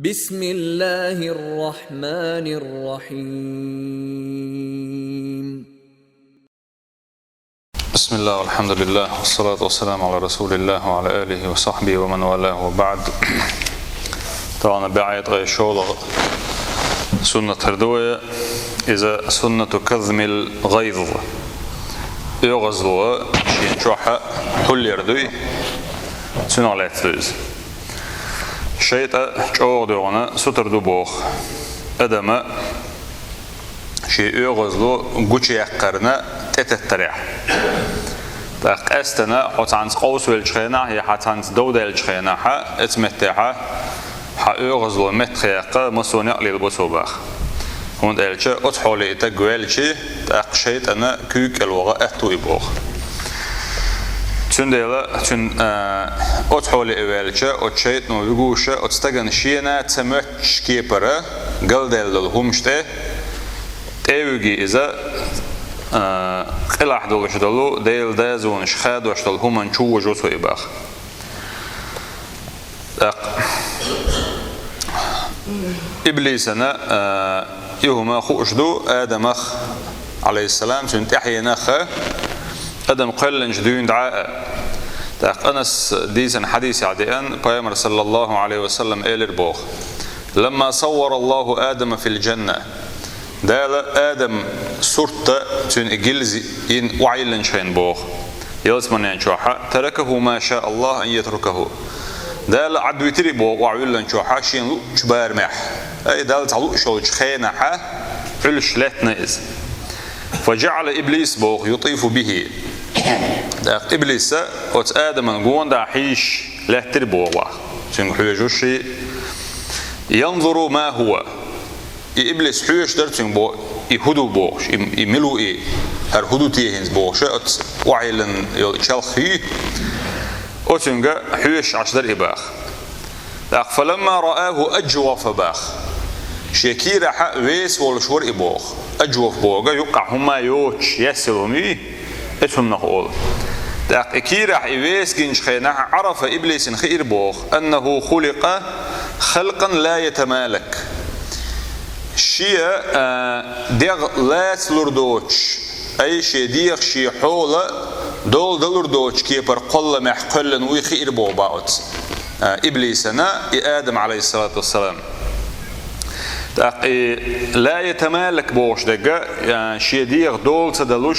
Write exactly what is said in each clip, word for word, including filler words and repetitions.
بسم الله الرحمن الرحيم. بسم الله والحمد لله والصلاة والسلام على رسول الله وعلى آله وصحبه ومن والاه وبعد. Тахана бегӀайт гӀе шолгӀа суннат хир ду вай, иза суннату казмил гӀайз. ОьгӀазло шен чохь хьулъяр дуй, цунах лаьцна ду иза. ШайтӀа чӀогӀа дуьйна сутара ду боху, адама шен оьгӀазло гучуяккхарна тӀететтарехь. ТӀаккха къаьстина хьо цхьаьнца къовсавеллачу хенахь я хьо цхьаьнца дов даьллачу хенахь, эцу меттехь хьан оьгӀазло меттахъяккха, массо а некъ лелабо цо боху. ХӀунда аьлча оцу хьоле и стаг ваьлча, тӀаккха шайтӀана куьйга кӀел ваха аьтту и боху. Цундела цуьнан, а, оцу хьоле и ваьлча, оцу шайтӀано вуьгуш оцу стагана шена ца моьттучу кепара галдаьлла долу хӀуманаш тӀе, тӀе а вуьгий иза, а, къилахь долуш долу Делан дозанаш хадош долу хӀуманна чу вожо цо и боху. ТӀаккха Иблисана, а, и хӀума хууш ду Адамах, Ӏалайхиссалам, цуьнан тӀаьхьенах а, адам кхоьллинчу дуьйна дӀа а. ТӀаккха Анаса дийцина хьадисехь деана, Пайхамар, саллаллаху Ӏалайхи ва саллам, элира боху: «Ламма саввара Аллаху Адама фил джанна». Дала Адам сурт, цуьнан и гилзи йина охьайиллинчу хенахь боху, ялсаманин чохь: «Таракаху ма ша Аллах ан ятрукаху». Дала Ӏад витира боху охьавиллинчу хенахь шена луъучу барамехь. Ай, Далла цхьа луъуш йолчу хенахь Ӏуьллуш лаьттина иза. «Фа джаъала Иблис», боху, «ютифу бихи». ТӀаккха Иблиса оцу Адаман гонах хьийзаш лаьттира боху, цуьнга хьоьжуш. «Янзуру ма хува». И Иблис хьоьжуш дара цуьнга бо-, и хӀун ду бохуш, и, и мила ву и, хӀара хӀун ду те хӀинца бохуш, оцу охьайиллина йолу чалх хӀий, оцуьнга хьоьжуш Ӏаш дара и боху. ТӀаккха «фаламма рааху аджвафа» боху. Шен кийрахь веса волуш вара и боху. Аджваф боху, юккъехь хӀума йоцуш, яьсса йолу хӀума юй, оцу хӀуманах олу. ТӀаккха и кийрахь и веса гинчу хенахь Ӏарафа, Иблисана хиира боху, «аннаху хуликъа халкъан ла ятамалак». Шен, а, дегӀ лаца лур доцуш, ай, шен дегӀ, шен хьола дола далур доцучу кепара кхолламехь кхоьллина вуй хиира боху боху оцу, а, Иблисана и Адам, Ӏалайхиссалату вассалам. ТӀаккха и «ла ятамалак» бохуш дерг, а, шен дегӀ дола ца далуш,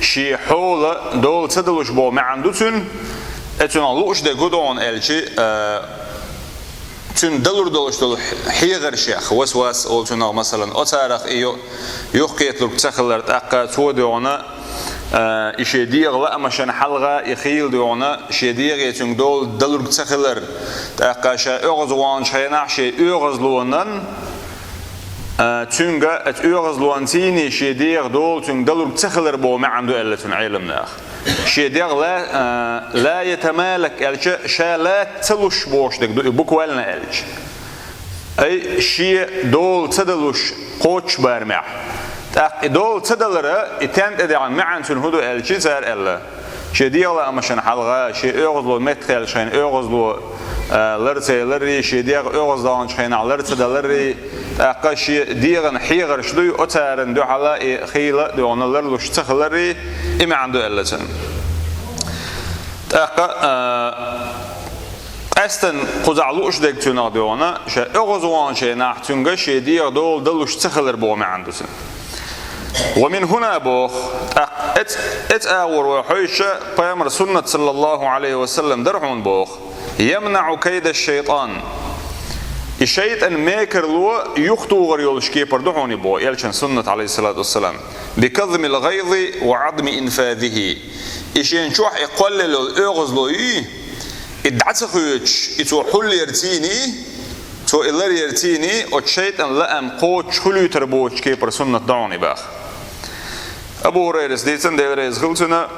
шен хьола дола ца далуш боху маьӀна ду цуьнан. Э, цунах лууш дерг хӀун ду хьуна аьлча, а, цуьнан далур долуш долу хьегӀаршех, васвас олу цунах, масалан, оцарах и ю-, юхакхеталург ца хилар, тӀаккха цо дуьйна, а, и шен дегӀан лаамашна хьалха и хийла дуьйна, шен дегӀе цуьнга дола далург ца хилар, тӀаккха ша оьгӀазваханчу хенахь шен оьгӀазлонан, а, цуьнга оцу оьгӀазлонан цийний шен дегӀ дола цуьнга далург ца хилар боху маьӀна ду аьлла цуьнан Ӏеламнаха. Шен дегӀ ла, а, «ла ятамалак» аьлча, ша лаца ца луш бохуш дерг ду и, буквально аьлча. Ай, шен дола ца далуш кхоччуш барамехь. ТӀаккха и дола ца далара, и тен тӀедегӀан маьӀна цуьнан хӀун ду аьлча, цара аьлла: шен дегӀан лаамашна хьалха, шен оьгӀазло меттахъяьллачу хенахь оьгӀазло, а, лар ца яларий, шен дегӀ оьгӀаздаханчу хенахь лар ца даларий, тӀаккха шен дегӀан хьегӀарш дуй, оцарна дуьхьала и хийла дуьйна ларлуш ца хиларий, и маьӀна ду аьлла цуьнан. ТӀаккха, а, къаьстина кхузахь лууш дерг цуьнах дуьйна, ша оьгӀазваханчу хенахь цуьнга шен дегӀ дола далуш ца хилар боху маьӀна ду цуьнан. «Ва мин хӀуна», боху, тӀаккха эц-, эцу агӀор вай хьовсуш, Пайхамаран суннат, саллаллаху Ӏалайхи ва саллам, дара хьуна боху. «ЯмнаӀу кайда шайтӀан». И шайтӀан мекарло юхатухур йолуш кепара ду хьуна и боху, элчан суннат, Ӏалайхиссалату вассалам. «Би казмил гӀайзи ва Ӏадми инфазихи». И шен чохь и кхоллаелла йолу оьгӀазло юй, и дӀа ца хоьцуш, и цо хьулъяр цийний, цо и ларъяр цийний, оцу шайтӀан лаам кхоччуш хуьлуьйтур боцучу кепара суннат ду хьуна и боху. Абу ХӀурайрас дийцина, Дела реза хила цунна,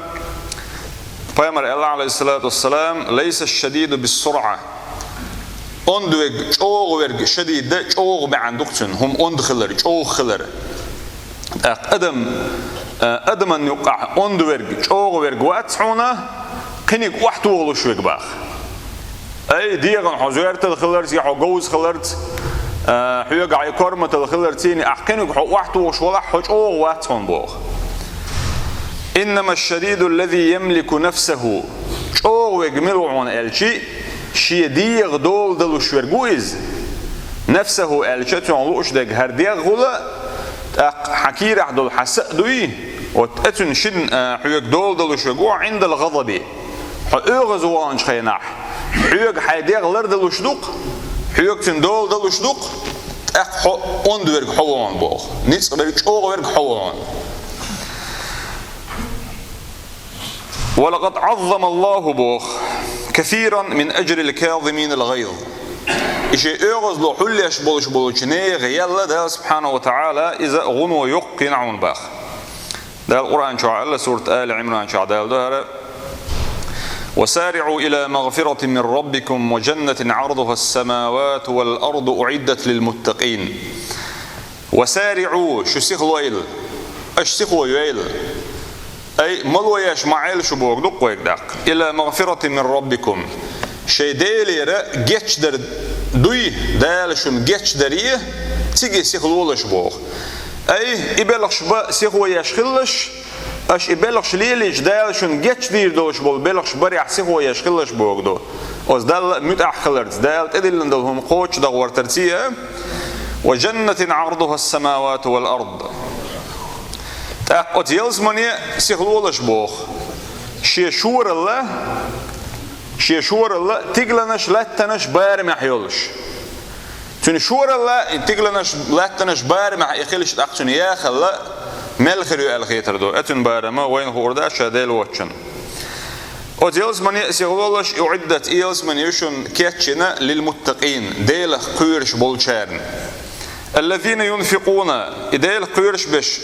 Пайхамара аьлла, Ӏалайхиссалату вассалам: «Лайса шадиду биссурӀа». Онда верг, чӀогӀа верг, шадид да, чӀогӀа маьӀна ду-кх цуьнан, хӀума онда хилар, чӀогӀа хилар. ТӀаккха адам, а, адаман юккъахь онда верг, чӀогӀа верг вац хьуна, кхиниг охьатохалуш верг боху. Ай, дегӀан хьо зоьртала хиларца, я хьо говза хиларца, а, хьоьгахь и корматала хиларца, ахь кхиниг хьо охьатохаш валахь, хьо чӀогӀа вац хьуна боху. «إنما الشديد الذي يملك نفسه». ЧӀогӀа верг мила ву хьуна аьлча, шен дегӀан дола далуш верг ву иза. «نفسه» аьлча, цунах лууш дерг хӀара дегӀ хуьлу, тӀаккха хьан кийрахь долу хьан са а дуй, вот оцуьнан шина, а, хьоьга дола далуш верг ву «عند الغضب». Хьо оьгӀаз ваханчу хенахь, хьоьга хьайн дегӀ лардалуш ду-кх, хьоьга цуьнан дола далуш ду-кх, тӀаккха хьо онда верг хьо ву хьуна боху. Ницкъ берг, чӀогӀа верг хьо ву хьуна. «ولقد عظم الله», боху, «كثيرا من أجر الكاظمين الغيظ». И шен оьгӀазло хьулъеш болуш болчу нехан ял Дала субхьанаху ва таӀала иза гӀуно йоккха йина хьуна боху. Дала Къуръан чохь аьлла, сурат Али Ӏимран чохь Дала ду хӀара: «وسارعوا إلى مغفرة من ربكم وجنة عرضها السماوات والأرض أعدت للمتقين». «وسارعوا», шу сихлойла, аша сихо йойла. Ай, мало еш ма Ӏайла шу боху ду-кх вайга тӀаккха. «إلى مغفرة من ربكم». Шайн Делера гечдар дуй, Дала шуна гечдаре, цига сихлолаш боху. Ай, и белхаш бан сихо еш хилалаш, аша и белхаш лелийча, Дала шуна гечдийр долуш болу белхаш барехь сихо еш хилалаш боху ду. Оцу Далла муьтӀахь хиларца, Дала тӀедиллина долу хӀума кхочушдан гӀортарца а. «وجنة عرضها السماوات والأرض». ТӀаккха оцу ялсамане сихлолаш боху. Шен шоралла, шен шоралла тигаланаш, латтанаш барамехь йолуш. Цуьнан шоралла, и тигаланаш, латтанаш барамехь и хилча, тӀаккха цуьнан яхалла мел хир ю аьлла хетар ду. Оцуьнан барам вайна хуур дац ша Дела воцчунна. Оцу ялсамане сихлолаш, «أعدت», и ялсамане ю шуна кечйина, «للمتقين», Делах кхоьруш болчарна. «الذين ينفقون», и Делах кхоьруш берш,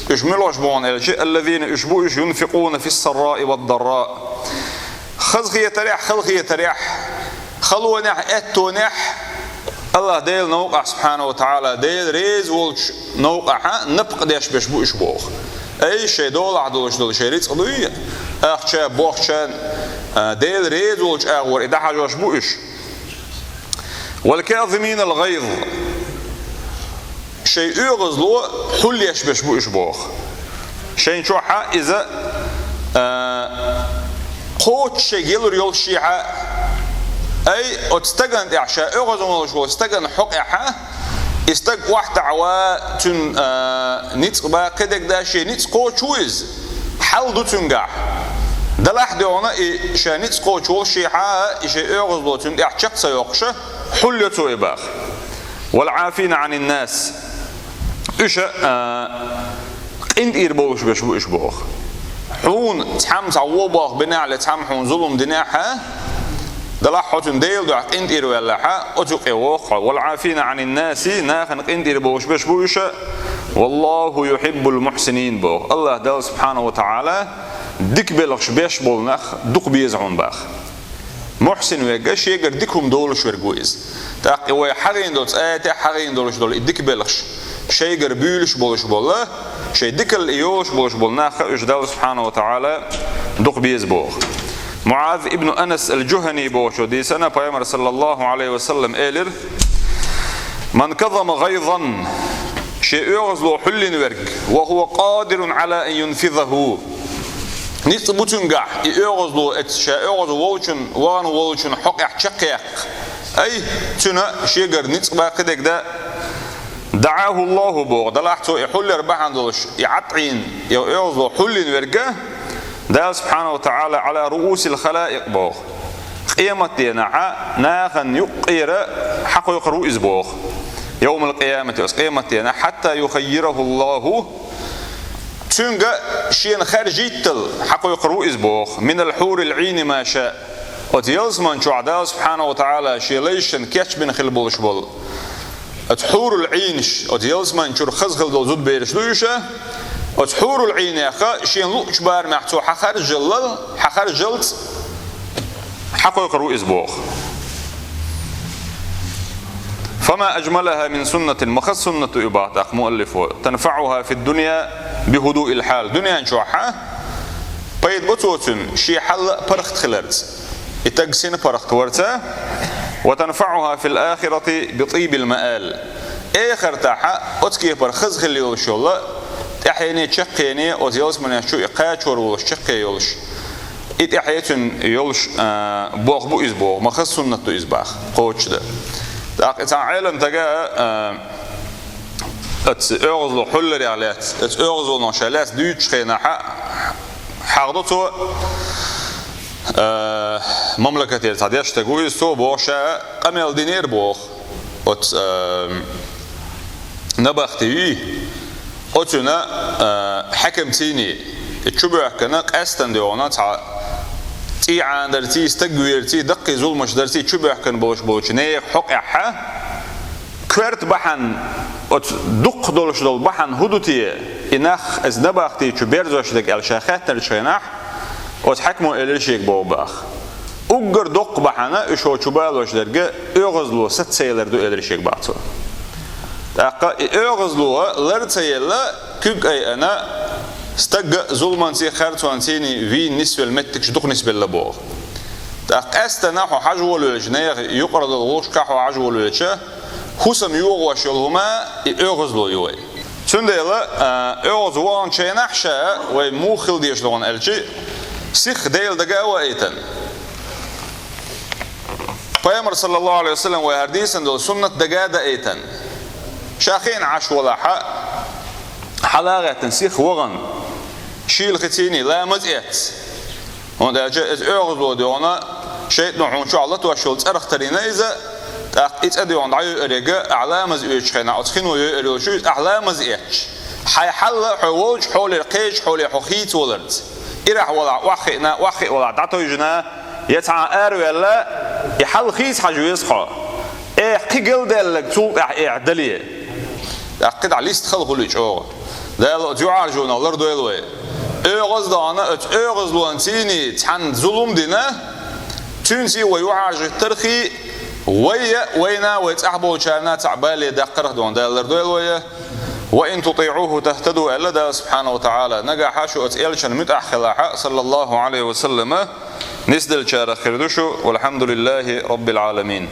уьш муьлхаш бу хьуна аьлча, «الذين», уьш бу уьш, «ينفقون في السراء والضراء». Хазахетарехь, халахетарехь, халонехь, аьттонехь, АллахӀ Делан новкъахь, субхьанаху ва таӀала, Дела реза волчу новкъахь напха деш берш бу уьш боху. Ай, шайн долахь долуш долу шайн рицкъ дуй, ахча, бохча, а, Дела реза волчу агӀор и дӀахьажош бу уьш. «والكاظمين الغيظ». Шайн оьгӀазло хьулъеш берш бу уьш боху. Шайн чохь иза, а, кхочуш шайга ялур йолуш шехьа, ай, оцу стагана тӀехь, ша оьгӀаз волуш волу стагана хьокъехьа, и стаг охьатаӀа ван, цуьнан, а, ницкъ бан кхидерг дан, шен ницкъ кхочу ву иза. Хьал ду цуьнгахь. Далахь а доьгӀна и ша ницкъ кхочу волуш шехьа, и шайн оьгӀазло цуьнан тӀехь чекх ца йоккхуша, хьулйо цо и баха. «والعافين عن الناس». Уьш, а, къинтӀера болуш берш бу уьш боху. Хьуна цхьамма цхьа вон болх бинехь, я цхьамма хьуна зулам динехь, а, далахь хьо цуьнан Делан дуьхьа къинтӀера ваьллехь, а, оцу юкъе воху хьо. «والعافين عن الناس», нахана къинтӀера болуш берш бу уьш. «والله يحب المحسنين», боху. АллахӀ Дала, субхьанаху ва таӀала, дика белхаш беш болу нах дукха беза хьуна баха. Мухьсин верг, шегара дика хӀума долуш верг ву иза. ТӀаккха и вай хьахийна долу, цӀа тӀехь хьахийна долуш долу и дика белхаш, шайгара буьйлуш болуш болу, шайн дикалла и йолуш болуш болу нах а уьш Далла, субхьанаху ва таӀала, дукха беза боху. МуӀаз ибн Анас ал-Джухани бохучо дийцина, Пайхамар, саллаллаху Ӏалайхи ва саллам, элира: «من كظم غيظا», шен оьгӀазло хьулйина верг, «وهو قادر على أن ينفذه». Ницкъ бу цуьнгахь, и оьгӀазло эцу ша оьгӀаз волчун, вахана волчун хьокъехь чекхъяккха. Ай, цуьнан шегара ницкъ бан кхидерг дан, «دعاه الله», боху, далахь цо и хьулъяр бахьана долуш, и Ӏад Ӏийна, и оьгӀазло хьулйина верг, Дала, субхьанаху ва таӀала, «على رؤوس الخلائق», боху. Къематденахь нахана юккъера хьакхойкхур ву иза боху. «يوم القيامة», оцу къематденахь, «حتى يخيره الله», цуьнга шена хаьржийтал хьакхойкхур ву иза боху. «من الحور العين ما شاء». Оцу ялсаман чохь Дала, субхьанаху ва таӀала, шен лайшна кечбина хила болуш болу оцу хьурул Ӏийнаш, оцу ялсаман чуьра хаза хила долу зудабераш ду уьш, оцу хьурул Ӏийнеха шена луъучу барамехь цо хьан харжаллал, хьан харжалц хьакхойкхур ву иза боху. «فما أجملها من سنة», ма хаза суннат ду и боху тӀаккха муаллифо, «تنفعها في الدنيا بهدوء الحال». Дуьнен чохь а пайда бо цо цуьнан, шен хьал паргӀат хиларца. И таг синпаргӀат варца, «وتنفعها في الآخرة بطيب المآل». Эхартахьа оцу кепара хаза хила йолуш йолу, тӀаьхьене, чаккхене, оцу ялсаманеш чу и кхачор волуш, чаккхе йолуш. И тӀаьхье цуьнан йолуш, а, болх бу иза боху, ма хаза суннат ду иза баха, кхочушдан. ТӀаккха и цхьа Ӏелам тага, а, оцу оьгӀазло хьулларех лаьцна, оцу оьгӀазлонах ша лаьцна дуьйцучу хенахьа, хьагӀдо цо, а, мамлакатера цхьа дешна стаг ву иза, цо боху ша къамел динера боху. Оцу, а, набахти юй, оцуьнан, а, хьаькамций, и чубоьхкина къаьстина дуьйна цхьа цӀий Ӏанадарций, стаг верций, даккхий зуламаш дарций чубоьхкина болуш болчу нехан хьокъехьа, коьрта бахьана, оцу дуккха долуш долу бахьана хӀун ду те, и нах иза набахти чу берзош дерг аьлла ша хаьттинчу хенахь, оцу хьаькамо элира шега боху баха. Уггар доккха бахьана уьш чу балош дерг оьгӀазло саца ца ялар ду, элира шега баха цо. ТӀаккха и оьгӀазло лар ца елла, куьг айъина, стаг зуламанций, харцонций вийна нисвелла меттигаш дукха нисбелла боху. ТӀаккха къаьстина хьо хьажа волавелча, нехан юкъара долу гӀуллакхашкахь хьо хьажа волавелча, хӀусам йогӀош йолу хӀума и оьгӀазло ю вай. Цундела, а, оьгӀаз ваханчу хенахь ша вай муха хила дезаш ду аьлча, сиха Дела дага а ваийтина. Пайхамар, саллаллаху Ӏалайхи ва саллам, вай хӀара дийцина долу суннат дага а даийтина. Ша хиъна Ӏаш валахьа, хьала а гӀеттина сиха вахана, шийла хицийний ламаз эцна. ХӀунда аьлча иза оьгӀазло дуьйна, шайтӀано хьуна чохь латош йолу цӀарах тарйина иза, тӀаккха и цӀа дуьйна дӀайоьур ерг ахь ламаз оьцучу хенахь оцу хино йоьур йолуш ю иза, ахь ламаз эцча. Хьайн хьал хьо волчу хьолера, кхечу хьоле хьо хийцаваларца. Ирахь валахь охьахиъна, охьахиъна валахь дӀатойжина, я цхьа араваьлла, и хьал хийца хьажа веза хьо. Эхь кхин галдаьлларг цул тӀаьхьа эхь дале. ТӀаккха кхидӀа листа хала хуьлу чӀогӀа. Дала оцу юьхьӀаьржонах лардойла вай. ОьгӀаз а дахана, оцу оьгӀазлонций цхьаьна зулам дина, цуьнций вай юьхьӀаьржийтархий, вай а, вайна, вай цӀахь болчарна цхьаъ бале даккхарх а дахана Дала лардойла вай. «وإن تطيعوه تهتدوا», аьлла Дала субхьанаху ва таӀала. Нагахь шу оцу элчанна муьтӀахь хилахьа, саллаллаху Ӏалайхи ва саллама, нисделлачарах хир ду шу, валхьамдулиллахи раббил Ӏаламин.